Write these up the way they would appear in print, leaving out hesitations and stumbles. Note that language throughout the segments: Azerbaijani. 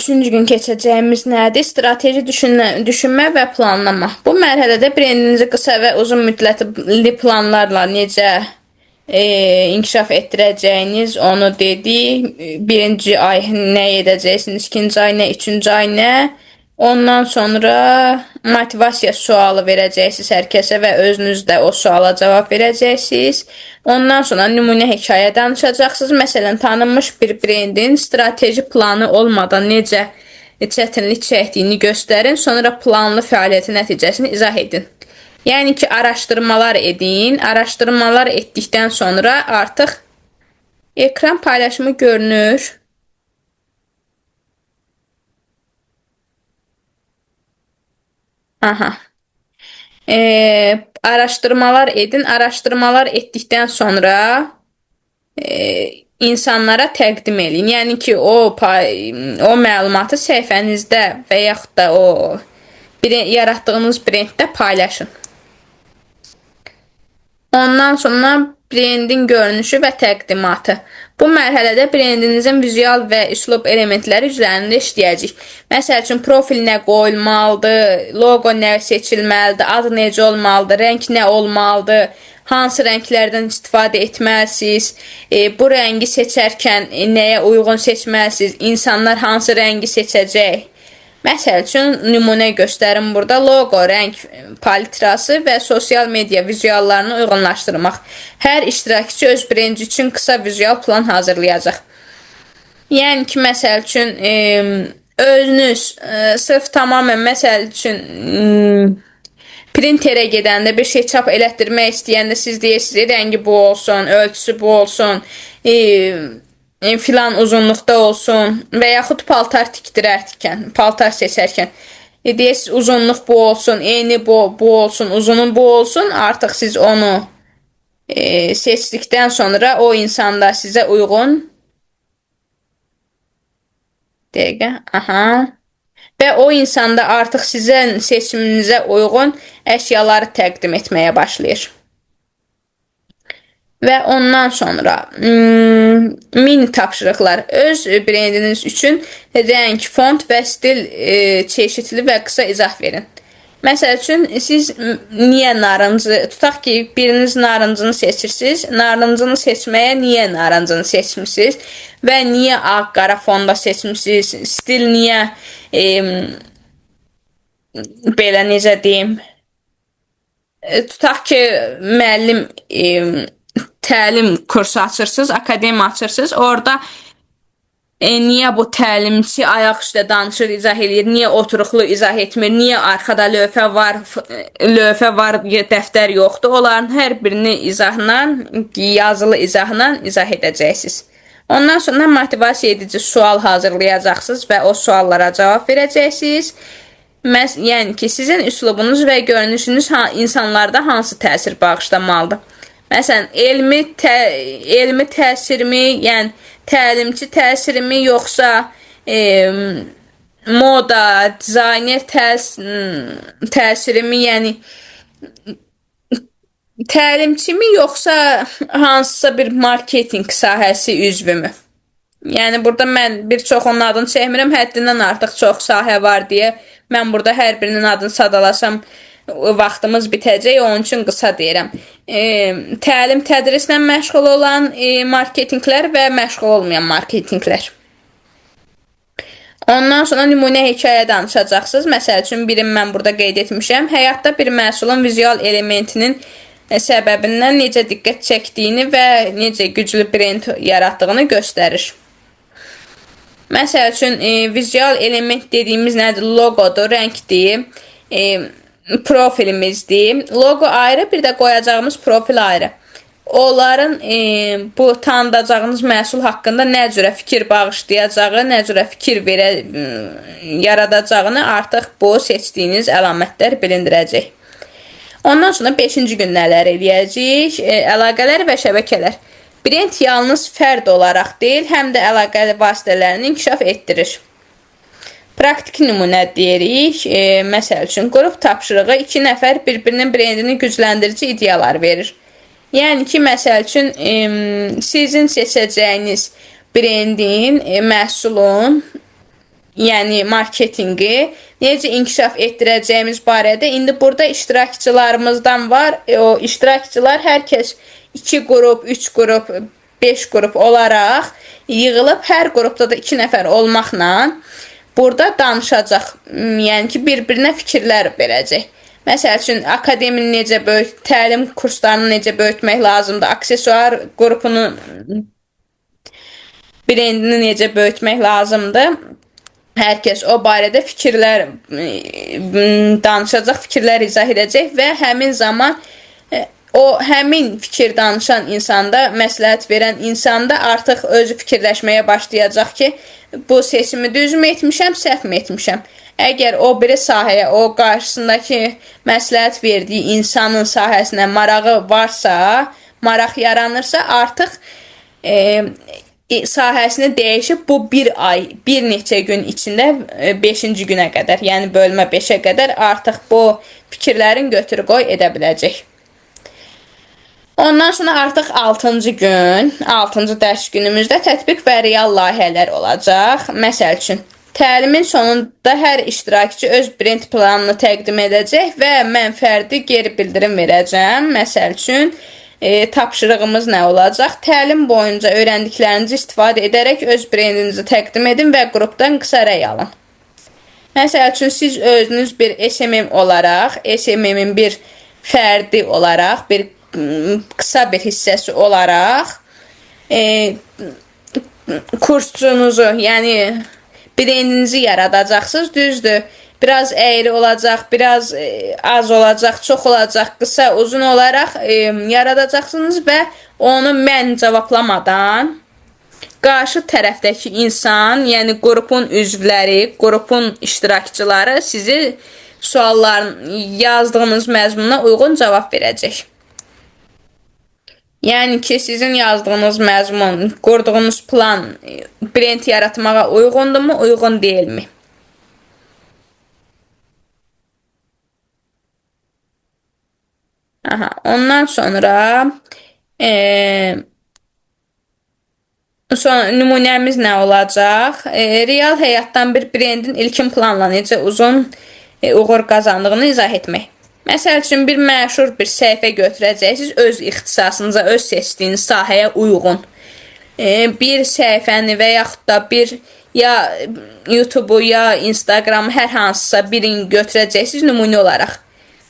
Üçüncü gün keçəcəyimiz nədir? Strateji düşünmə və planlama. Bu mərhələdə brendinizi qısa və uzun müddətli planlarla necə inkişaf etdirəcəyiniz onu dedik. Birinci ay nə edəcəksiniz, ikinci ay nə, üçüncü ay nə. Ondan sonra motivasiya sualı verəcəksiniz hər kəsə və özünüz də o suala cavab verəcəksiniz. Ondan sonra nümunə hekayə danışacaqsınız. Məsələn, tanınmış bir brendin strateji planı olmadan necə çətinlik çəkdiyini göstərin. Sonra planlı fəaliyyətin nəticəsini izah edin. Yəni ki, araşdırmalar edin. Araşdırmalar etdikdən sonra artıq ekran paylaşımı görünür. Aha. Araşdırmalar edin. Araşdırmalar etdikdən sonra insanlara təqdim eləyin. Yəni ki, o məlumatı səhifənizdə və yaxud da o yaratdığınız brenddə paylaşın. Ondan sonra brendin görünüşü və təqdimatı. Bu mərhələdə brendinizin vizual və üslub elementləri üzərində işləyəcəyik. Məsəl üçün, profil nə qoyulmalıdır, loqo nə seçilməlidir, ad necə olmalıdır, rəng nə olmalıdır, hansı rənglərdən istifadə etməlisiniz, bu rəngi seçərkən nəyə uyğun seçməlisiniz, insanlar hansı rəngi seçəcək. Məsəl üçün, nümunə göstərim burada loqo, rəng palitrası və sosial media vizuallarını uyğunlaşdırmaq. Hər iştirakçı öz brendi üçün qısa vizual plan hazırlayacaq. Yəni ki, məsəl üçün, özünüz sırf tamamilə məsəl üçün printerə gedəndə bir şey çap elətdirmək istəyəndə siz deyirsiniz, rəngi bu olsun, ölçüsü bu olsun, filan uzunluqda olsun və yaxud paltar tikdirərkən, paltar seçərkən deyirsiniz uzunluq bu olsun, eni bu olsun, uzunu bu olsun. Artıq siz onu seçdikdən sonra o insanda sizə uyğun dəqiqə, aha. Və o insanda artıq sizin seçiminizə uyğun əşyaları təqdim etməyə başlayır. Və ondan sonra mini tapşırıqlar. Öz brendiniz üçün rəng, font və stil çeşidli və qısa izah verin. Məsəl üçün, siz niyə narıncı, tutaq ki, biriniz narıncını seçirsiniz. Narıncını seçməyə niyə narıncını seçmisiniz və niyə ağ-qara fonda seçmisiniz? Stil niyə belə necə deyim? Tutaq ki, müəllim təlim kursu açırsınız, akademiya açırsınız. Orada niyə bu təlimçi ayaq üstə danışır, izah eləyir, niyə oturuqlu izah etmir, niyə arxada lövhə var, lövhə var, dəftər yoxdur. Onların hər birini izahla, yazılı izahla izah edəcəksiniz. Ondan sonra motivasiya edici sual hazırlayacaqsınız və o suallara cavab verəcəksiniz. Yəni ki, sizin üslubunuz və görünüşünüz insanlarda hansı təsir bağışlamalıdır? Məsələn, elmi təsirmi, yəni təlimçi təsirmi, yoxsa moda, dizayner təsirimi, yəni təlimçimi, yoxsa hansısa bir marketinq sahəsi üzvümü? Yəni burada mən bir çox onun adını çəkmirəm, həddindən artıq çox sahə var deyə mən burada hər birinin adını sadalasam vaxtımız bitəcək, onun üçün qısa deyirəm. Təlim tədrislə məşğul olan marketinqlər və məşğul olmayan marketinqlər. Ondan sonra nümunə hekayə danışacaqsınız. Məsəl üçün, birini mən burada qeyd etmişəm. Həyatda bir məhsulun vizual elementinin səbəbindən necə diqqət çəkdiyini və necə güclü brend yaratdığını göstərir. Məsəl üçün, vizual element dediyimiz nədir? Loqodur, rəngdir, profilimizdir. Loqo ayrı, bir də qoyacağımız profil ayrı. Onların bu tanıdacağınız məhsul haqqında nə cürə fikir bağışlayacağı, nə cürə fikir yaradacağını artıq bu seçdiyiniz əlamətlər bilindirəcək. Ondan sonra 5-ci gün nələr eləyəcəyik? Əlaqələr və şəbəkələr. Brend yalnız fərd olaraq deyil, həm də əlaqə vasitələrini inkişaf etdirir. Praktik nümunə deyirik. Məsəl üçün, qrup tapşırığı 2 nəfər bir-birinin brendini gücləndirici ideyalar verir. Yəni ki, məsəl üçün, sizin seçəcəyiniz brendin, məhsulun yəni marketinqi necə inkişaf etdirəcəyimiz barədə indi burada iştirakçılarımızdan var. O iştirakçılar hər kəs 2 qrup, 3 qrup, 5 qrup olaraq yığılıb hər qrupda da 2 nəfər olmaqla burada danışacaq. Yəni ki, bir-birinə fikirlər verəcək. Məsəl üçün, akademini necə böyüt, təlim kurslarını necə böyütmək lazımdır, aksesuar qrupunu, brendini necə böyütmək lazımdır. Hər kəs o barədə fikirlər danışacaq, fikirlər izah edəcək və həmin zaman o həmin fikir danışan insanda, məsləhət verən insanda artıq özü fikirləşməyə başlayacaq ki, bu seçimi düzmü etmişəm, səhvmi etmişəm? Əgər o biri sahəyə, o qarşısındakı məsləhət verdiyi insanın sahəsinə marağı varsa, maraq yaranırsa, artıq sahəsini dəyişib bu bir ay, bir neçə gün içində 5-ci günə qədər, yəni bölmə 5-ə qədər artıq bu fikirlərin götür-qoy edə biləcək. Ondan sonra artıq 6-cı gün, 6-cı dərs günümüzdə tətbiq və real layihələr olacaq. Məsəl üçün, təlimin sonunda hər iştirakçı öz brend planını təqdim edəcək və mən fərdi geri bildirim verəcəm. Məsəl üçün, tapşırığımız nə olacaq? Təlim boyunca öyrəndiklərinizi istifadə edərək öz brendinizi təqdim edin və qrupdan qısa rəy alın. Məsəl üçün, siz özünüz bir SMM olaraq, SMM-in bir fərdi olaraq, bir qısa bir hissəsi olaraq kursunuzu, yəni brendinizi yaradacaqsınız. Düzdür, biraz əyri olacaq, biraz az olacaq, çox olacaq, qısa, uzun olaraq yaradacaqsınız və onu mən cavablamadan qarşı tərəfdəki insan, yəni qrupun üzvləri, qrupun iştirakçıları sizi sualların yazdığınız məzmuna uyğun cavab verəcək. Yəni ki, sizin yazdığınız məzmun, qurduğunuz plan brend yaratmağa uyğundurmu, uyğun deyilmi? Aha, ondan sonra nümunəmiz nə olacaq? Real həyatdan bir brendin ilkin planla necə uzun uğur qazandığını izah etmək. Məsəl üçün, bir məşhur bir səhifə götürəcəksiniz öz ixtisasınıza, öz seçdiyiniz sahəyə uyğun. Bir səhifəni və yaxud da bir ya YouTube-u, ya Instagram-ı hər hansısa birini götürəcəksiniz nümunə olaraq.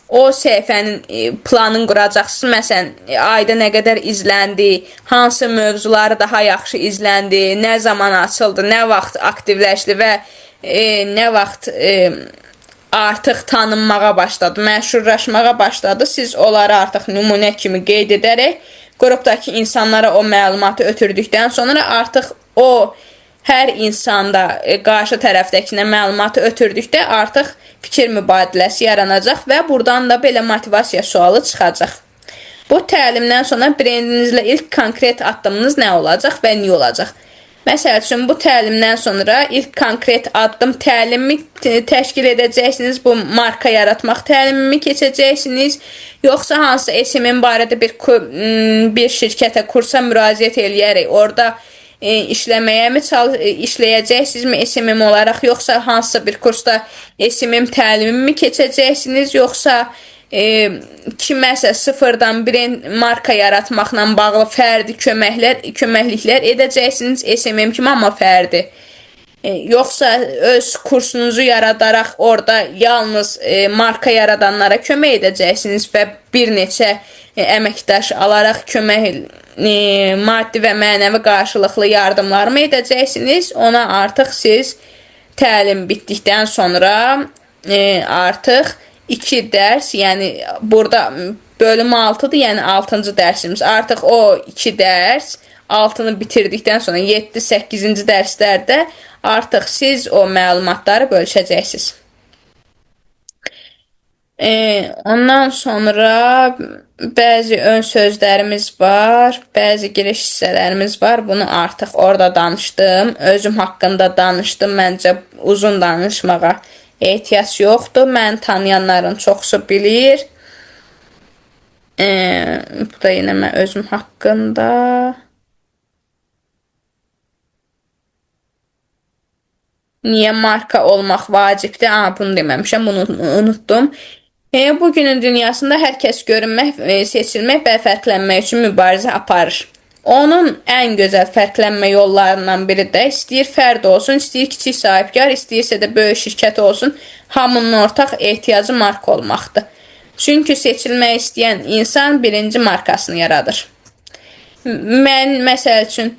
O səhifənin planını quracaqsınız. Məsələn, ayda nə qədər izləndi, hansı mövzuları daha yaxşı izləndi, nə zaman açıldı, nə vaxt aktivləşdi və nə vaxt artıq tanınmağa başladı, məşhurlaşmağa başladı. Siz onları artıq nümunə kimi qeyd edərək qrupdakı insanlara o məlumatı ötürdükdən sonra artıq o hər insanda qarşı tərəfdəkinə məlumatı ötürdükdə artıq fikir mübadiləsi yaranacaq və buradan da belə motivasiya sualı çıxacaq. Bu təlimdən sonra brendinizlə ilk konkret addımınız nə olacaq və niyə olacaq? Məsəl üçün, bu təlimdən sonra ilk konkret addım təlimi təşkil edəcəksiniz, bu marka yaratmaq təlimimi keçəcəksiniz, yoxsa hansısa SMM barədə bir şirkətə, kursa müraciət eləyərək orada işləməyə mi işləyəcəksinizmi SMM olaraq, yoxsa hansısa bir kursda SMM təlimimi keçəcəksiniz, yoxsa kiməsə sıfırdan brend marka yaratmaqla bağlı fərdi köməkliklər edəcəksiniz SMM kimi, amma fərdi. Yoxsa öz kursunuzu yaradaraq orada yalnız marka yaradanlara kömək edəcəksiniz və bir neçə əməkdaş alaraq kömək maddi və mənəvi qarşılıqlı yardımlarmı edəcəksiniz? Ona artıq siz təlim bitdikdən sonra artıq 2 dərs, yəni burada bölüm 6-dır, yəni 6-cı dərsimiz. Artıq o 2 dərs 6-nı bitirdikdən sonra 7-8-ci dərslərdə artıq siz o məlumatları bölüşəcəksiniz. Ondan sonra bəzi ön sözlərimiz var, bəzi giriş hissələrimiz var. Bunu artıq orada danışdım. Özüm haqqında danışdım. Məncə uzun danışmağa ehtiyac yoxdur. Məni tanıyanların çoxusu bilir. Bu da yenə mən özüm haqqında. Niyə marka olmaq vacibdir? Aa, bunu deməmişəm, bunu unutdum. Bugünün dünyasında hər kəs görünmək, seçilmək və fərqlənmək üçün mübarizə aparır. Onun ən gözəl fərqlənmə yollarından biri də istəyir fərd olsun, istəyir kiçik sahibkar, istəyirsə də böyük şirkət olsun, hamının ortaq ehtiyacı marka olmaqdır. Çünki seçilmək istəyən insan birinci markasını yaradır. Mən məsəl üçün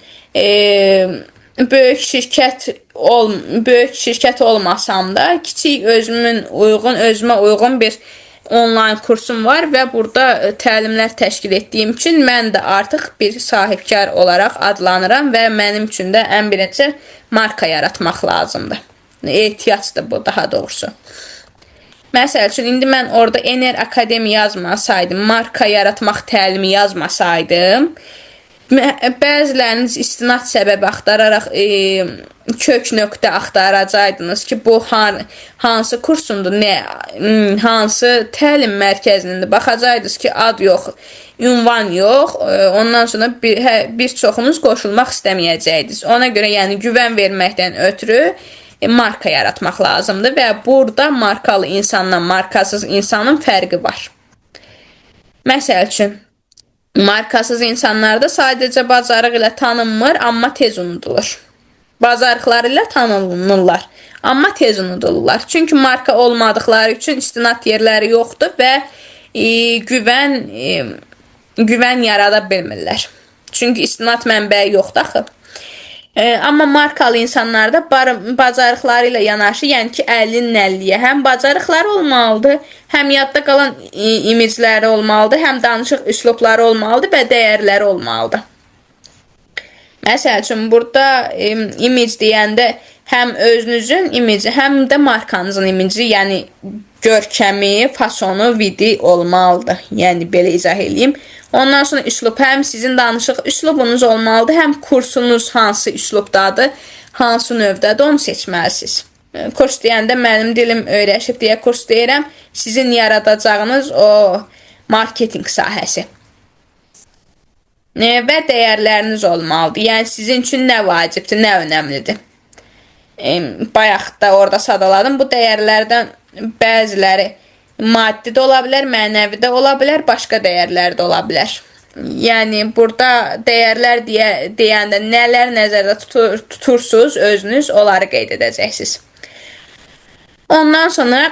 böyük şirkət olmasam da kiçik özümə uyğun bir onlayn kursum var və burada təlimlər təşkil etdiyim üçün mən də artıq bir sahibkar olaraq adlanıram və mənim üçün də ən birinci marka yaratmaq lazımdır. Ehtiyacdır bu daha doğrusu. Məsəl üçün indi mən orada NR Akademi yazmasaydım, marka yaratmaq təlimi yazmasaydım, bəziləriniz istinad səbəbi axtararaq kök nöqtə axtaracaydınız ki, bu hansı kursundur, hansı təlim mərkəzinindir. Baxacaydınız ki, ad yox, ünvan yox. Ondan sonra bir çoxunuz qoşulmaq istəməyəcəydiniz. Ona görə, yəni güvən verməkdən ötürü marka yaratmaq lazımdır və burada markalı insanla markasız insanın fərqi var. Məsəl üçün, markasız insanlarda sadəcə bacarıq ilə tanınmır, amma tez unudulur. Bacarıqları ilə tanınırlar, amma tez unudulurlar. Çünki marka olmadıqları üçün istinad yerləri yoxdur və güvən yarada bilmirlər. Çünki istinad mənbəyi yoxdur axı. Amma markalı insanlarda bacarıqları ilə yanaşı, yəni ki, 50-nin 50-yə həm bacarıqları olmalıdır, həm yadda qalan imicləri olmalıdır, həm danışıq üslubları olmalıdır və dəyərləri olmalıdır. Məsəl üçün, burada imic deyəndə həm özünüzün imici, həm də markanızın imici, yəni görkəmi, fasonu, vidi olmalıdır. Yəni belə izah eləyim. Ondan sonra üslub, həm sizin danışıq üslubunuz olmalıdır, həm kursunuz hansı üslubdadır, hansı növdədir, onu seçməlisiniz. Kurs deyəndə mənim dilim öyrəşib deyə kurs deyirəm, sizin yaradacağınız o marketinq sahəsi. Və dəyərləriniz olmalıdır. Yəni sizin üçün nə vacibdir, nə önəmlidir. Bayaq da orada sadaladım. Bu dəyərlərdən bəziləri maddi də ola bilər, mənəvi də ola bilər, başqa dəyərlər də ola bilər. Yəni burada dəyərlər deyəndə nələr nəzərdə tutursunuz özünüz, onları qeyd edəcəksiniz. Ondan sonra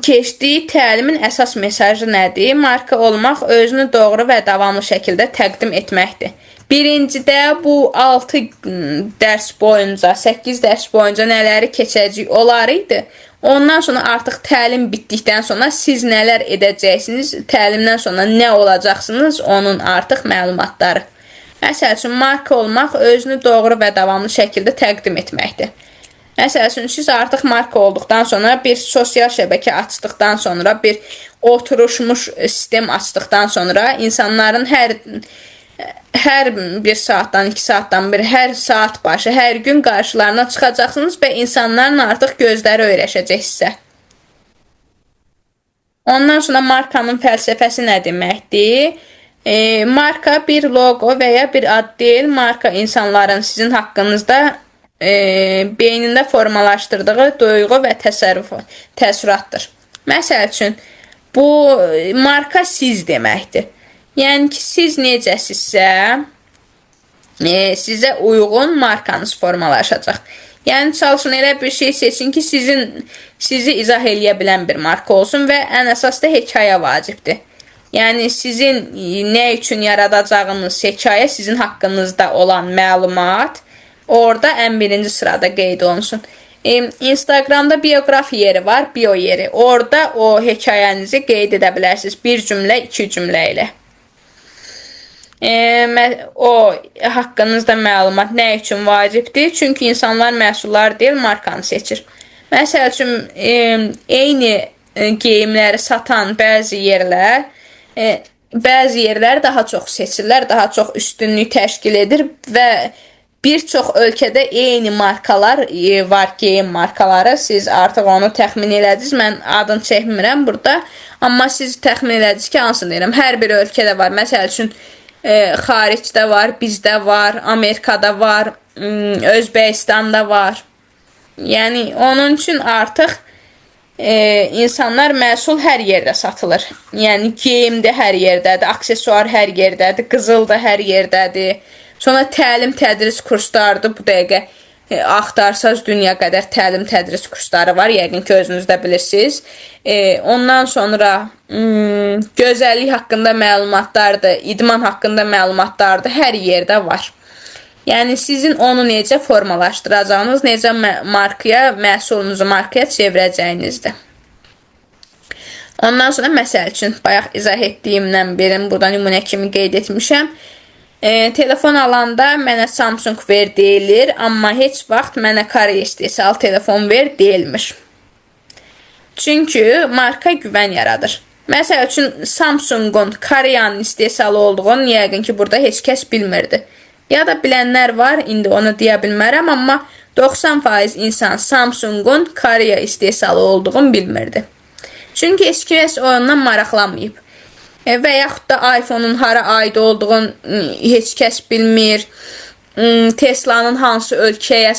keçdiyi təlimin əsas mesajı nədir? Marka olmaq özünü doğru və davamlı şəkildə təqdim etməkdir. Birincidə bu 6 dərs boyunca, 8 dərs boyunca nələri keçəcəyik onlar idi. Ondan sonra artıq təlim bitdikdən sonra siz nələr edəcəksiniz, təlimdən sonra nə olacaqsınız, onun artıq məlumatları. Məsəl üçün, marka olmaq özünü doğru və davamlı şəkildə təqdim etməkdir. Məsəl üçün, siz artıq marka olduqdan sonra, bir sosial şəbəkə açdıqdan sonra, bir oturuşmuş sistem açdıqdan sonra insanların hər bir saatdan, 2 saatdan bir, hər saat başı, hər gün qarşılarına çıxacaqsınız və insanların artıq gözləri öyrəşəcək sizə. Ondan sonra markanın fəlsəfəsi nə deməkdir? Marka bir loqo və ya bir ad deyil. Marka insanların sizin haqqınızda beynində formalaşdırdığı duyğu və təəssüratdır. Məsəl üçün, bu marka siz deməkdir. Yəni ki, siz necəsinizsə, sizə uyğun markanız formalaşacaq. Yəni, çalışın elə bir şey seçin ki, sizi izah eləyə bilən bir marka olsun və ən əsas da hekayə vacibdir. Yəni, sizin nə üçün yaradacağınız hekayə, sizin haqqınızda olan məlumat orada ən birinci sırada qeyd olunsun. Instagramda bioqrafi yeri var, bio yeri. Orada o hekayənizi qeyd edə bilərsiniz. Bir cümlə, iki cümlə ilə. O haqqınızda məlumat nə üçün vacibdir? Çünki insanlar məhsullar deyil, markanı seçir. Məsəl üçün, eyni geyimləri satan bəzi yerlər, bəzi yerlər daha çox seçirlər, daha çox üstünlük təşkil edir və bir çox ölkədə eyni markalar var, geyim markaları. Siz artıq onu təxmin elədiniz. Mən adını çəkmirəm burada. Amma siz təxmin elədiniz ki, hansını deyirəm. Hər bir ölkədə var. Məsəl üçün, xaricdə var, bizdə var, Amerikada var, Özbəkistanda var. Yəni onun üçün artıq insanlar məhsul hər yerdə satılır. Yəni geyim də hər yerdədir, aksesuar hər yerdədir, qızıl da hər yerdədir. Sonra təlim tədris kurslarıdır bu dəqiqə. Axtarsaz dünya qədər təlim tədris kursları var, yəqin ki özünüz də bilirsiniz. Ondan sonra gözəllik haqqında məlumatlardır, idman haqqında məlumatlardır, hər yerdə var. Yəni sizin onu necə formalaşdıracağınız, necə markaya, məhsulunuzu markaya çevirəcəyinizdir. Ondan sonra məsəl üçün bayaq izah etdiyimdən birini burada nümunə kimi qeyd etmişəm. Telefon alanda mənə Samsung ver deyilir, amma heç vaxt mənə Koreya istehsalı telefon ver deyilmir. Çünki marka güvən yaradır. Məsəl üçün Samsungun Koreyanın istehsalı olduğunu yəqin ki burada heç kəs bilmirdi. Ya da bilənlər var, indi onu deyə bilmərəm, amma 90% insan Samsungun Koreya istehsalı olduğunu bilmirdi. Çünki heç kəs ondan maraqlanmayıb. Və yaxud da iPhone-un hara aid olduğunu heç kəs bilmir. Tesla'nın hansı ölkəyə,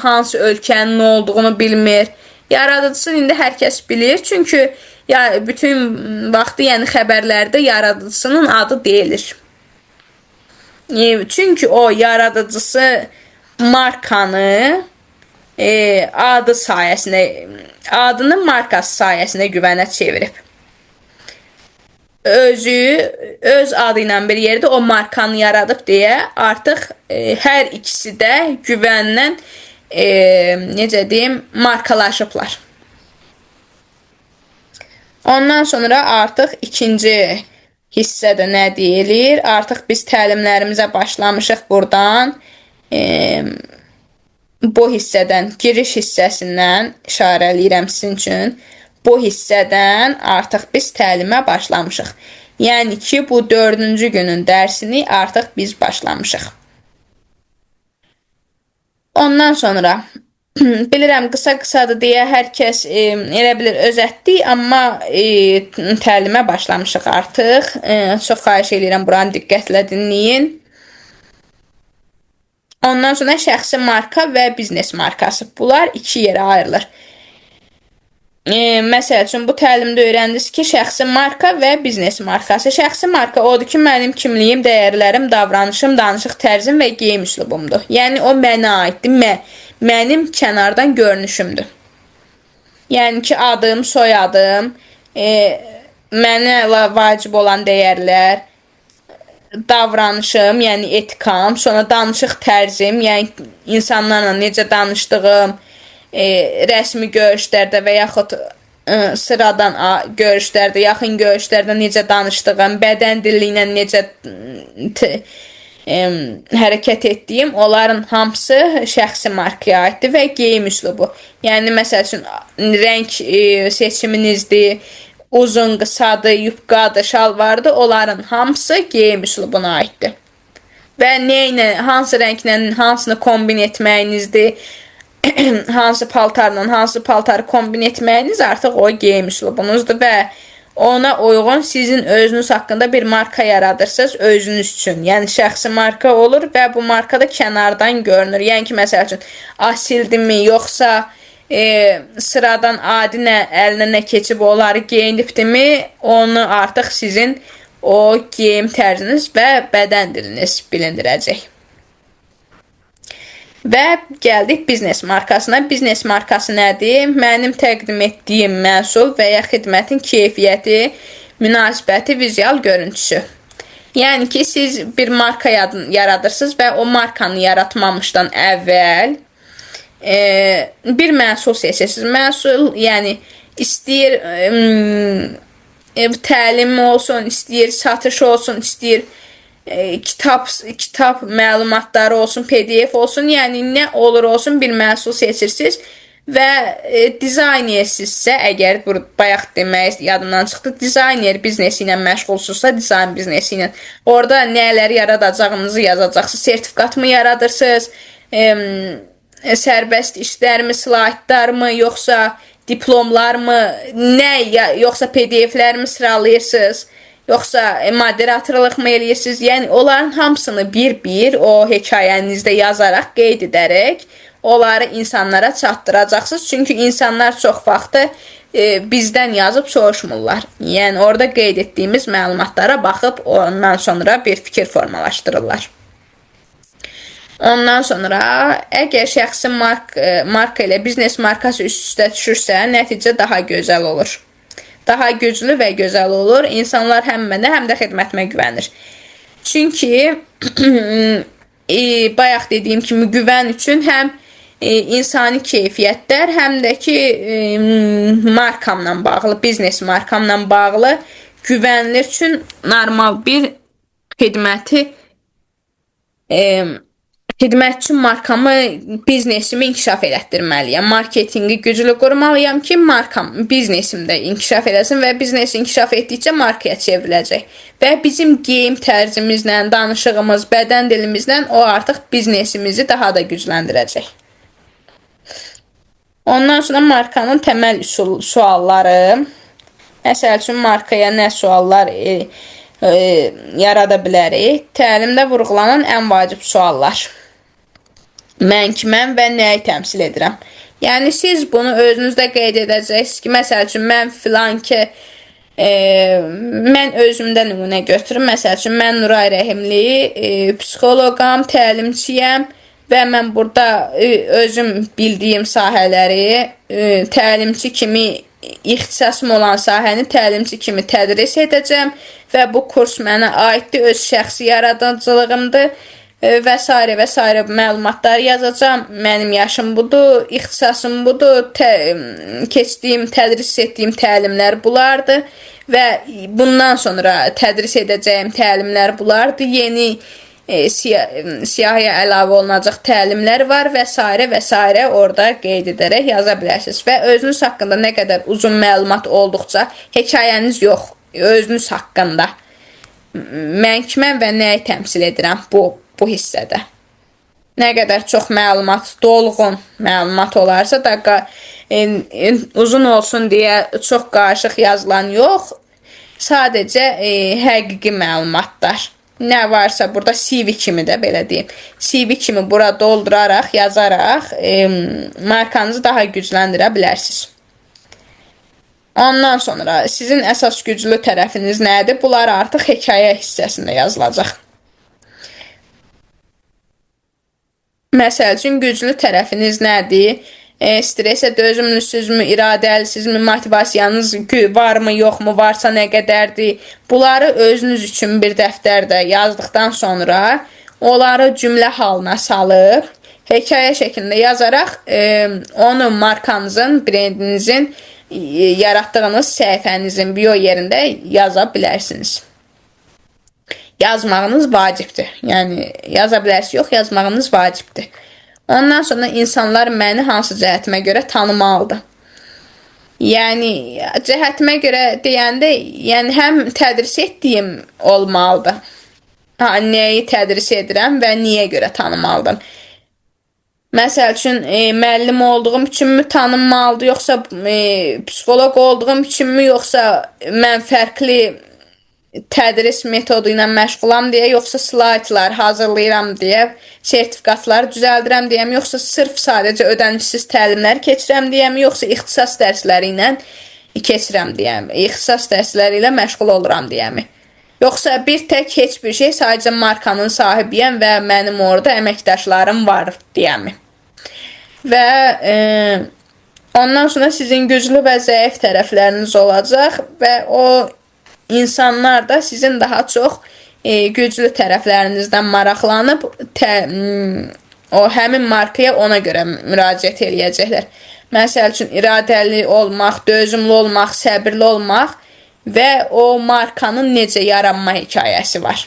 hansı ölkənin olduğunu bilmir. Yaradıcısını indi hər kəs bilir. Çünki ya bütün vaxtı, yəni xəbərlərdə yaradıcısının adı deyilir. Çünki o yaradıcısı markanı adı sayəsində, adını markası sayəsində güvənə çevirib. Özü öz adı ilə bir yerdə o markanı yaradıb deyə artıq hər ikisi də güvənlə necə deyim, markalaşıblar. Ondan sonra artıq ikinci hissədə nə deyilir? Artıq biz təlimlərimizə başlamışıq buradan. Bu hissədən, giriş hissəsindən işarələyirəm sizin üçün. Bu hissədən artıq biz təlimə başlamışıq. Yəni ki, bu 4-cü günün dərsini artıq biz başlamışıq. Ondan sonra bilirəm qısa-qısadır deyə hər kəs elə bilir özətdik, amma təlimə başlamışıq artıq. Çox xahiş edirəm buranı diqqətlə dinləyin. Ondan sonra şəxsi marka və biznes markası. Bunlar iki yerə ayrılır. Məsəl üçün, bu təlimdə öyrəndiniz ki, şəxsi marka və biznes markası. Şəxsi marka odur ki, mənim kimliyim, dəyərlərim, davranışım, danışıq tərzim və geyim üslubumdur. Yəni o mənə aiddir, mənim kənardan görünüşümdür. Yəni ki, adım, soyadım, mənə vacib olan dəyərlər, davranışım, yəni etikam, sonra danışıq tərzim, yəni insanlarla necə danışdığım, rəsmi görüşlərdə və yaxud sıradan görüşlərdə, yaxın görüşlərdə necə danışdığım, bədən dili ilə necə hərəkət etdiyim, onların hamısı şəxsi markaya aiddir və geyim üslubu. Yəni məsəl üçün rəng seçiminizdir, uzun, qısadır, yubqadır, şalvardır, onların hamısı geyim üslubuna aiddir. Və nə ilə, hansı rənglə hansını kombin etməyinizdir, hansı paltarla hansı paltarı kombin etməyiniz artıq o geyim üslubunuzdur və ona uyğun sizin özünüz haqqında bir marka yaradırsınız özünüz üçün. Yəni şəxsi marka olur və bu marka da kənardan görünür. Yəni ki, məsəl üçün asildimi, yoxsa sıradan adi nə əlinə nə keçib onları geyinibdimi, onu artıq sizin o geyim tərziniz və bədən diliniz bilindirəcək. Və gəldik biznes markasına. Biznes markası nədir? Mənim təqdim etdiyim məhsul və ya xidmətin keyfiyyəti, münasibəti, vizual görüntüsü. Yəni ki, siz bir marka yaradırsınız və o markanı yaratmamışdan əvvəl bir məhsul seçirsiniz. Məhsul, yəni istəyir təlim olsun, istəyir satış olsun, istəyir kitab məlumatları olsun, PDF olsun, yəni nə olur olsun bir məhsul seçirsiniz və dizaynersinizsə, əgər bu bayaq demək yadımdan çıxdı, dizayner biznesi ilə məşğulsunuzsa, dizayn biznesi ilə orada nələri yaradacağınızı yazacaqsınız. Sertifikat mı yaradırsınız, sərbəst işlərmi, slaytlarmı, yoxsa diplomlarmı, nə ya, yoxsa PDF-lərmi sıralayırsınız? Yoxsa moderatorluq mı eləyirsiniz? Yəni onların hamısını bir-bir o hekayənizdə yazaraq, qeyd edərək onları insanlara çatdıracaqsınız. Çünki insanlar çox vaxtı bizdən yazıb soruşmurlar. Yəni orada qeyd etdiyimiz məlumatlara baxıb ondan sonra bir fikir formalaşdırırlar. Ondan sonra əgər şəxsi marka ilə biznes markası üst-üstə düşürsə, nəticə daha gözəl olur. Daha güclü və gözəl olur. İnsanlar həm mənə, həm də xidmətimə güvənir. Çünki bayaq dediyim kimi güvən üçün həm insani keyfiyyətlər, həm də ki markamla bağlı, biznes markamla bağlı güvənilir üçün normal bir xidməti xidmət üçün markamı, biznesimi inkişaf elətdirməliyəm. Marketinqi güclü qurmalıyam ki, markam, biznesim də inkişaf eləsin və biznes inkişaf etdikcə markaya çevriləcək. Və bizim geyim tərzimizlə, danışığımız, bədən dilimizlə o artıq biznesimizi daha da gücləndirəcək. Ondan sonra markanın təməl üsul sualları. Məsəl üçün markaya nə suallar yarada bilərik? Təlimdə vurğulanan ən vacib suallar. Mən kiməm və nəyi təmsil edirəm? Yəni siz bunu özünüzdə qeyd edəcəksiniz ki, məsəl üçün mən filan ki, mən özümdə nümunə götürüm. Məsəl üçün mən Nuray Rəhimli, psixoloqam, təlimçiyəm və mən burada özüm bildiyim sahələri təlimçi kimi ixtisasım olan sahəni təlimçi kimi tədris edəcəm və bu kurs mənə aiddir, öz şəxsi yaradıcılığımdır və sairə və sairə məlumatlar yazacağam. Mənim yaşım budur, ixtisasım budur, keçdiyim, tədris etdiyim təlimlər bunlardır və bundan sonra tədris edəcəyim təlimlər bunlardır. Yeni siyahıya əlavə olunacaq təlimlər var və sairə və sairə orada qeyd edərək yaza bilərsiniz. Və özünüz haqqında nə qədər uzun məlumat olduqca, hekayəniz yox, özünüz haqqında. Mən kiməm və nəyi təmsil edirəm bu hissədə. Nə qədər çox məlumat, dolğun məlumat olarsa da uzun olsun deyə çox qarışıq yazılan yox, sadəcə həqiqi məlumatlar. Nə varsa burada CV kimi də belə deyim. CV kimi bura dolduraraq, yazaraq markanızı daha gücləndirə bilərsiniz. Ondan sonra sizin əsas güclü tərəfiniz nədir? Bunlar artıq hekayə hissəsində yazılacaq. Məsəl üçün, güclü tərəfiniz nədir? Stresə dözümlüsünüzmü, iradəlisizmi, motivasiyanız varmı, yoxmu, varsa nə qədərdir? Bunları özünüz üçün bir dəftərdə yazdıqdan sonra onları cümlə halına salıb, hekayə şəklində yazaraq onu markanızın, brendinizin, yaratdığınız səhifənizin bio yerində yaza bilərsiniz. Yazmağınız vacibdir. Yəni, yaza bilərsiniz, yox, yazmağınız vacibdir. Ondan sonra insanlar məni hansı cəhətimə görə tanımalıdır. Yəni, cəhətimə görə deyəndə, yəni həm tədris etdiyim olmalıdır. Ha, nəyi tədris edirəm və niyə görə tanımalıdır. Məsəl üçün, müəllim olduğum üçünmü tanınmalıdır, yoxsa psixoloq olduğum üçünmü, yoxsa mən fərqli tədris metodu ilə məşğulam deyə, yoxsa slaydlar hazırlayıram deyə, sertifikatlar düzəldirəm deyəm, yoxsa sırf sadəcə ödənişsiz təlimlər keçirəm deyəm, yoxsa ixtisas dərsləri ilə keçirəm deyəm, ixtisas dərsləri ilə məşğul oluram deyəmi. Yoxsa bir tək heç bir şey, sadəcə markanın sahibiyəm və mənim orada əməkdaşlarım var deyəmi. Və ondan sonra sizin güclü və zəif tərəfləriniz olacaq və o insanlar da sizin daha çox güclü tərəflərinizdən maraqlanıb o həmin markaya ona görə müraciət eləyəcəklər. Məsəl üçün, iradəli olmaq, dözümlü olmaq, səbirli olmaq və o markanın necə yaranma hekayəsi var.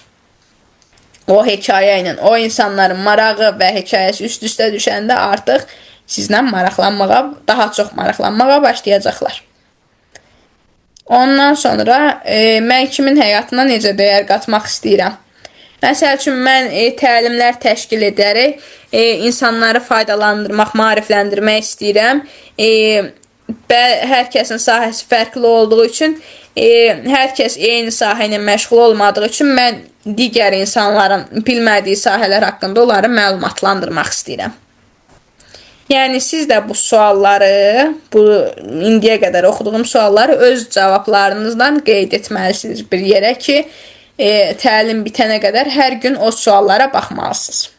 O hekayə ilə o insanların marağı və hekayəsi üst-üstə düşəndə artıq sizlə maraqlanmağa, daha çox maraqlanmağa başlayacaqlar. Ondan sonra mən kimin həyatına necə dəyər qatmaq istəyirəm? Məsəl üçün, mən təlimlər təşkil edərək insanları faydalandırmaq, maarifləndirmək istəyirəm. Hər kəsin sahəsi fərqli olduğu üçün, hər kəs eyni sahə ilə məşğul olmadığı üçün mən digər insanların bilmədiyi sahələr haqqında onları məlumatlandırmaq istəyirəm. Yəni siz də bu sualları, bu indiyə qədər oxuduğum sualları öz cavablarınızdan qeyd etməlisiniz bir yerə ki, təlim bitənə qədər hər gün o suallara baxmalısınız.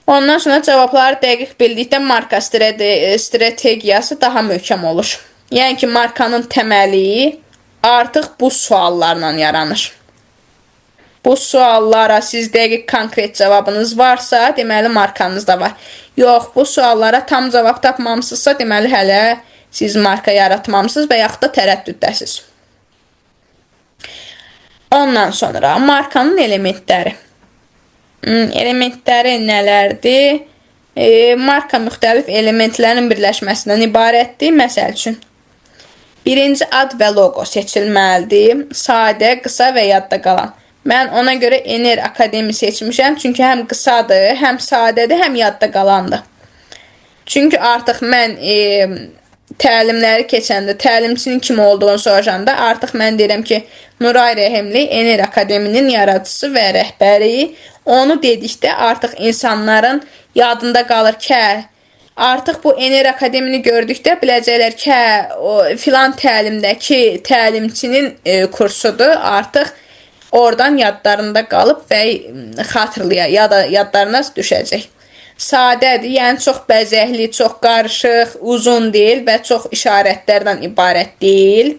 Ondan sonra cavabları dəqiq bildikdə marka strategiyası daha möhkəm olur. Yəni ki, markanın təməli artıq bu suallarla yaranır. Bu suallara siz dəqiq konkret cavabınız varsa, deməli markanız da var. Yox, bu suallara tam cavab tapmamısınızsa, deməli hələ siz marka yaratmamısınız və yaxud da tərəddüddəsiz. Ondan sonra markanın elementləri. Elementləri nələrdir? Marka müxtəlif elementlərin birləşməsindən ibarətdir. Məsəl üçün, birinci ad və loqo seçilməlidir. Sadə, qısa və yadda qalan. Mən ona görə Ener Akademi seçmişəm. Çünki həm qısadır, həm sadədir, həm yadda qalandır. Çünki artıq mən təlimləri keçəndə, təlimçinin kim olduğunu soruşanda artıq mən deyirəm ki, Nuray Rəhimli Ener Akademinin yaradıcısı və rəhbəri. Onu dedikdə artıq insanların yadında qalır ki, artıq bu Ener Akademini gördükdə biləcəklər ki, o filan təlimdəki təlimçinin kursudur. Artıq oradan yadlarında qalıb və xatırlaya, ya da yadlarına düşəcək. Sadədir, yəni çox bəzəkli, çox qarışıq, uzun deyil və çox işarətlərdən ibarət deyil.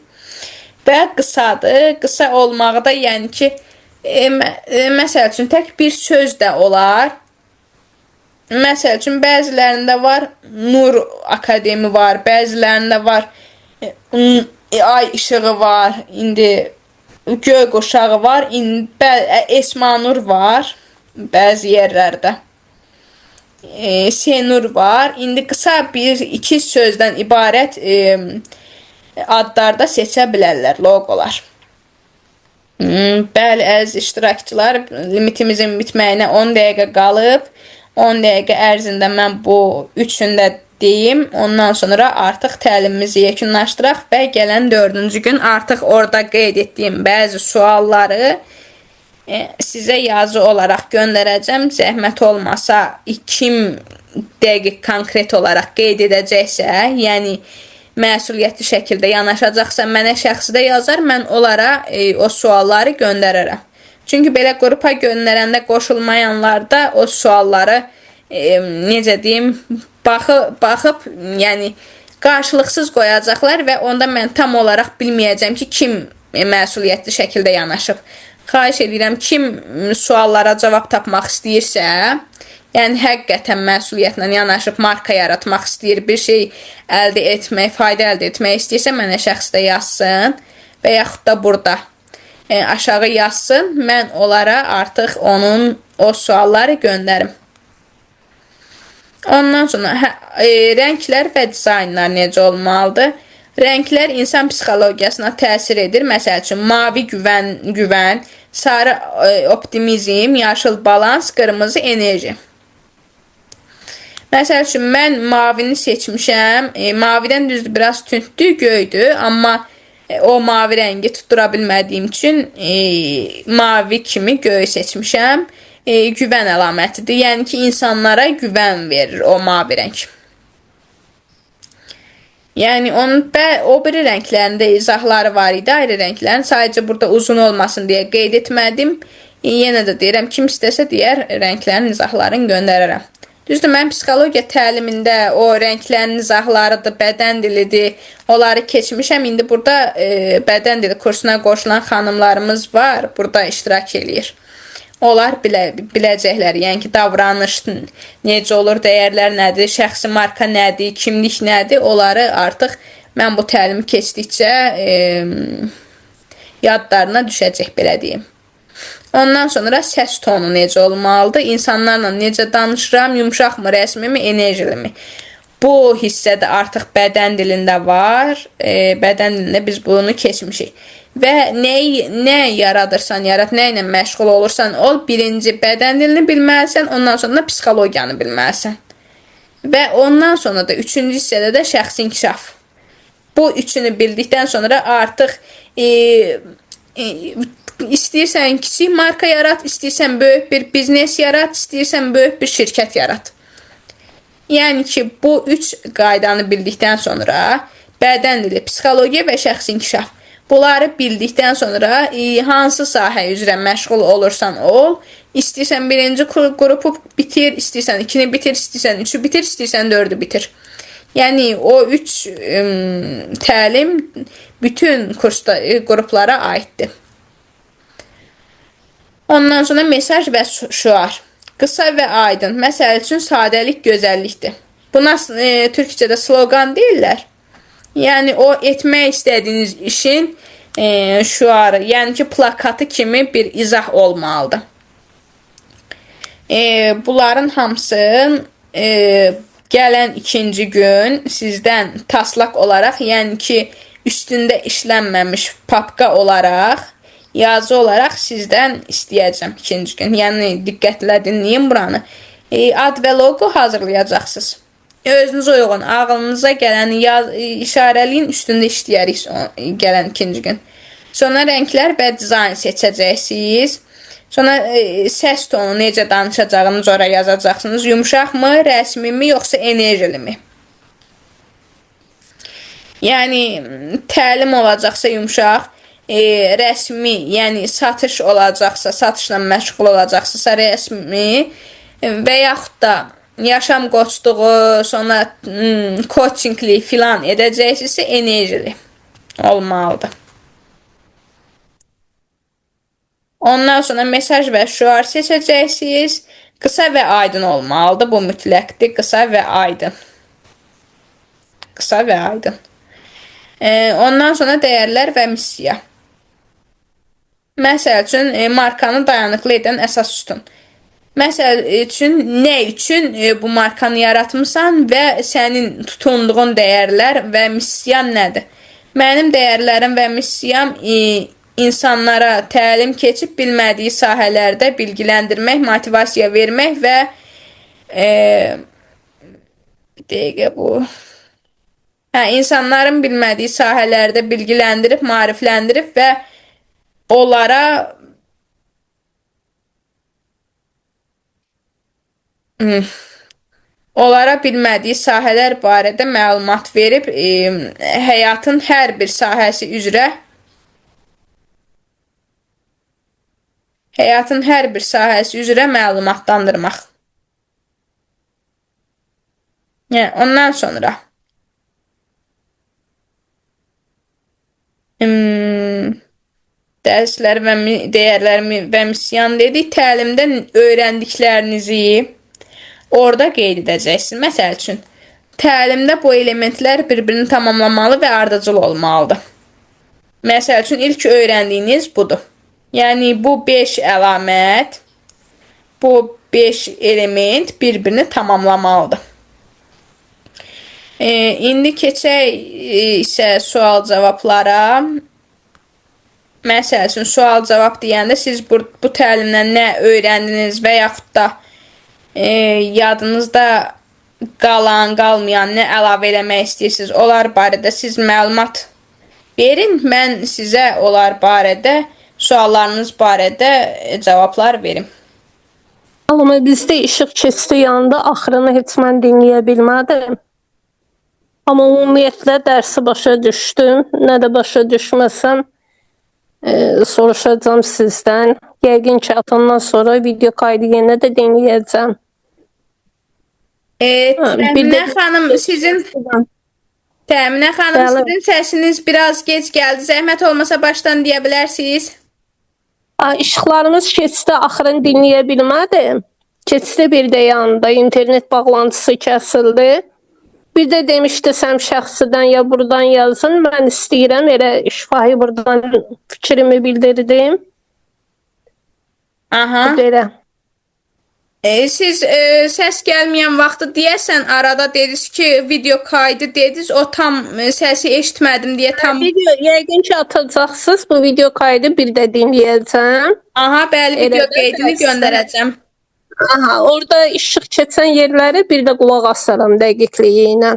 Və qısadır. Qısa olmağı da yəni ki, məsəl üçün tək bir söz də olar. Məsəl üçün bəzilərində var Nur Akademi var, bəzilərində var ay işığı var, indi göy quşağı var, indi Esmanur var bəzi yerlərdə. Senur var. İndi qısa bir iki sözdən ibarət adlarda seçə bilərlər loqolar. Bəli, əziz iştirakçılar, limitimizin bitməyinə 10 dəqiqə qalıb. 10 dəqiqə ərzində mən bu üçünü də deyim. Ondan sonra artıq təlimimizi yekunlaşdıraq və gələn 4-cü gün artıq orada qeyd etdiyim bəzi sualları sizə yazı olaraq göndərəcəm. Zəhmət olmasa kim dəqiq konkret olaraq qeyd edəcəksə, yəni məsuliyyətli şəkildə yanaşacaqsa mənə şəxsi də yazar, mən onlara o sualları göndərərəm. Çünki belə qrupa göndərəndə qoşulmayanlarda o sualları necə deyim, baxıb, yəni qarşılıqsız qoyacaqlar və onda mən tam olaraq bilməyəcəm ki, kim məsuliyyətli şəkildə yanaşıb. Xahiş edirəm, kim suallara cavab tapmaq istəyirsə, yəni həqiqətən məsuliyyətlə yanaşıb marka yaratmaq istəyir, bir şey əldə etmək, fayda əldə etmək istəyirsə, mənə şəxsdə yazsın və yaxud da burada aşağı yazsın, mən onlara artıq onun o sualları göndərim. Ondan sonra rənglər və dizaynlar necə olmalıdır? Rənglər insan psixologiyasına təsir edir. Məsəl üçün, mavi güvən, sarı optimizm, yaşıl balans, qırmızı enerji. Məsəl üçün, mən mavini seçmişəm. Mavidən düzdür, biraz tündür, göydür, amma o mavi rəngi tutdura bilmədiyim üçün mavi kimi göy seçmişəm. Güvən əlamətidir. Yəni ki, insanlara güvən verir o mavi rəng. Yəni onun o biri rənglərində izahları var idi, ayrı rənglərin. Sadəcə burada uzun olmasın deyə qeyd etmədim. Yenə də deyirəm, kim istəsə digər rənglərin izahlarını göndərərəm. Düzdür, mən psixologiya təlimində o rənglərin izahlarıdır, bədən dilidir, onları keçmişəm. İndi burada bədən dili kursuna qoşulan xanımlarımız var, burada iştirak eləyir. Onlar biləcəklər, yəni ki, davranış necə olur, dəyərlər nədir, şəxsi marka nədir, kimlik nədir, onları artıq mən bu təlimi keçdikcə yadlarına düşəcək, belə deyim. Ondan sonra səs tonu necə olmalıdır, insanlarla necə danışıram, yumşaqmı, rəsmimi, enerjilimi? Bu hissədə artıq bədən dilində var. Bədən dilində biz bunu keçmişik. Və nə yaradırsan yarat, nə ilə məşğul olursan ol, birinci bədən dilini bilməlisən, ondan sonra da psixologiyanı bilməlisən. Və ondan sonra da üçüncü hissədə də şəxsi inkişaf. Bu üçünü bildikdən sonra artıq istəyirsən kiçik marka yarat, istəyirsən böyük bir biznes yarat, istəyirsən böyük bir şirkət yarat. Yəni ki, bu 3 qaydanı bildikdən sonra bədən dili, psixologiya və şəxsi inkişaf. Bunları bildikdən sonra hansı sahə üzrə məşğul olursan ol, istəyirsən birinci qrupu bitir, istəyirsən ikini bitir, istəyirsən üçü bitir, istəyirsən dördü bitir. Yəni o 3 təlim bütün kursda qruplara aiddir. Ondan sonra mesaj və şüar. Qısa və aydın. Məsəl üçün sadəlik gözəllikdir. Buna türkcədə sloqan deyirlər. Yəni o etmək istədiyiniz işin şüarı, yəni ki plakatı kimi bir izah olmalıdır. Bunların hamısı gələn ikinci gün sizdən taslaq olaraq, yəni ki üstündə işlənməmiş papka olaraq, yazı olaraq sizdən istəyəcəm ikinci gün. Yəni diqqətlə dinləyin buranı. Ad və loqo hazırlayacaqsınız. Özünüzə uyğun, ağlınıza gələni yaz, işarələyin, üstündə işləyərik gələn ikinci gün. Sonra rənglər və dizayn seçəcəksiniz. Sonra səs tonu necə danışacağınızı ora yazacaqsınız. Yumşaqmı, rəsmimi, yoxsa enerjilimi? Yəni təlim olacaqsa yumşaq, rəsmi, yəni satış olacaqsa, satışla məşğul olacaqsınızsa rəsmi və yaxud da yaşam qoçluğu, sonra coachingli filan edəcəksinizsə enerjili olmalıdır. Ondan sonra mesaj və şüar seçəcəksiniz. Qısa və aydın olmalıdır. Bu mütləqdir. Qısa və aydın. Qısa və aydın. Ondan sonra dəyərlər və missiya. Məsəl üçün markanı dayanıqlı edən əsas sütun. Məsəl üçün nə üçün bu markanı yaratmısan və sənin tutunduğun dəyərlər və missiyan nədir? Mənim dəyərlərim və missiyam insanlara təlim keçib bilmədiyi sahələrdə bilgiləndirmək, motivasiya vermək və bir dəqiqə bu. Hə, insanların bilmədiyi sahələrdə bilgiləndirib, maarifləndirib və onlara onlara bilmədiyi sahələr barədə məlumat verib həyatın hər bir sahəsi üzrə məlumatlandırmaq. Yəni ondan sonra dərslər və dəyərlər və misyan dedik. Təlimdə öyrəndiklərinizi orada qeyd edəcəksiniz. Məsəl üçün, təlimdə bu elementlər bir-birini tamamlamalı və ardıcıl olmalıdır. Məsəl üçün, ilk öyrəndiyiniz budur. Yəni, bu 5 əlamət, bu 5 element bir-birini tamamlamalıdır. İndi keçək isə sual-cavablara. Məsəl üçün, sual-cavab deyəndə siz bu təlimdən nə öyrəndiniz və yaxud da yadınızda qalan, qalmayan nə əlavə eləmək istəyirsiniz, onlar barədə siz məlumat verin. Mən sizə onlar barədə, suallarınız barədə cavablar verim. Amma bizdə işıq keçdi yandı, axırını heç mən dinləyə bilmədim. Amma ümumiyyətlə dərsi başa düşdüm. Nə də başa düşməsəm soruşacağam sizdən. Yəqin ki, atandan sonra video kaydı yenə də dinləyəcəm. Təminə xanım, sizin Təminə xanım, sizin səsiniz biraz gec gəldi. Zəhmət olmasa başdan deyə bilərsiniz. İşıqlarımız keçdi, axırını dinləyə bilmədim. Keçdi bir də yanında, internet bağlantısı kəsildi. Bir də demişdi sən şəxsidən ya buradan yazın. Mən istəyirəm, elə şifahi buradan fikrimi bildirdim. Aha. Belə. Siz səs gəlməyən vaxtı deyəsən arada dediniz ki, video kaydı dediniz, o tam səsi eşitmədim deyə tam. Video yəqin ki atacaqsınız. Bu video kaydı bir də dinləyəcəm. Aha, bəli, video qeydini göndərəcəm. Aha, orada işıq keçən yerləri bir də qulaq asaram dəqiqliyi ilə.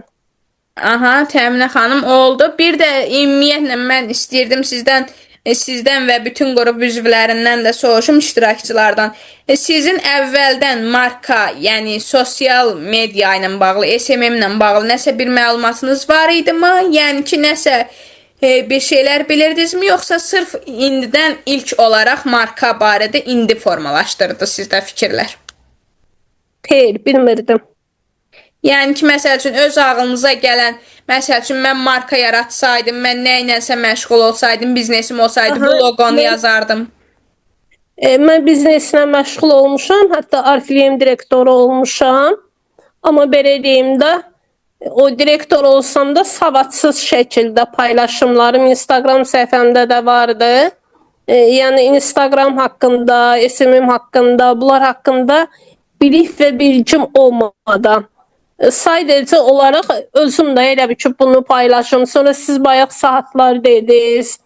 Aha, Təminə xanım oldu. Bir də ümumiyyətlə mən istəyirdim sizdən sizdən və bütün qrup üzvlərindən də soruşum iştirakçılardan. Sizin əvvəldən marka, yəni sosial media ilə bağlı, SMM ilə bağlı nəsə bir məlumatınız var idimi? Yəni ki, nəsə bir şeylər bilirdinizmi, yoxsa sırf indidən ilk olaraq marka barədə indi formalaşdırdı sizdə fikirlər? Xeyr, bilmirdim. Yəni ki, məsəl üçün öz ağlınıza gələn, məsəl üçün mən marka yaratsaydım, mən nə ilənsə məşğul olsaydım, biznesim olsaydı, bu Aha, loqonu mən, yazardım. mən bizneslə məşğul olmuşam, hətta Oriflame direktoru olmuşam. Amma belə deyim də, o direktor olsam da savadsız şəkildə paylaşımlarım Instagram səhifəmdə də vardı. Yəni Instagram haqqında, SMM haqqında, bunlar haqqında bilik və bilgim olmadan sadəcə olaraq özüm də elə bil ki, bunu paylaşım. Sonra siz bayaq saatlar dediniz.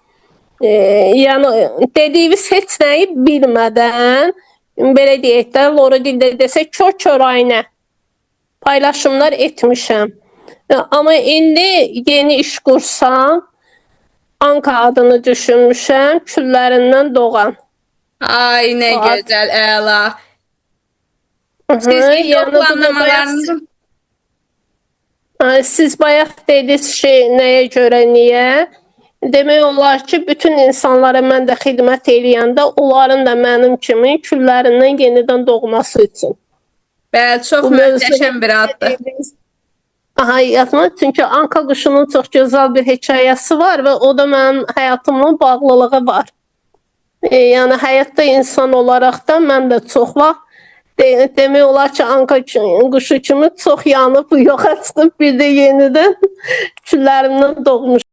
Yəni dediyiniz heç nəyi bilmədən, belə deyək də, loru dildə desək, kör-körayənə paylaşımlar etmişəm. Amma indi yeni iş qursam, Anka adını düşünmüşəm, küllərindən doğan. Ay, nə O ad. gözəl, əla. Siz indi o Yəni bunu bayaq planlamalarınızı Siz bayaq dediniz ki, nəyə görə, niyə? Demək olar ki, bütün insanlara mən də xidmət eləyəndə onların da mənim kimi küllərindən yenidən doğması üçün. Bəli, çox Bu mövzuda möhtəşəm bir addır. dediniz. Aha, yatma. Çünki Anka quşunun çox gözəl bir hekayəsi var və o da mənim həyatımla bağlılığı var. Yəni həyatda insan olaraq da mən də çox vaxt demək olar ki, Anka quşu kimi çox yanıb yoxa çıxıb bir də yenidən küllərimdən doğmuşam.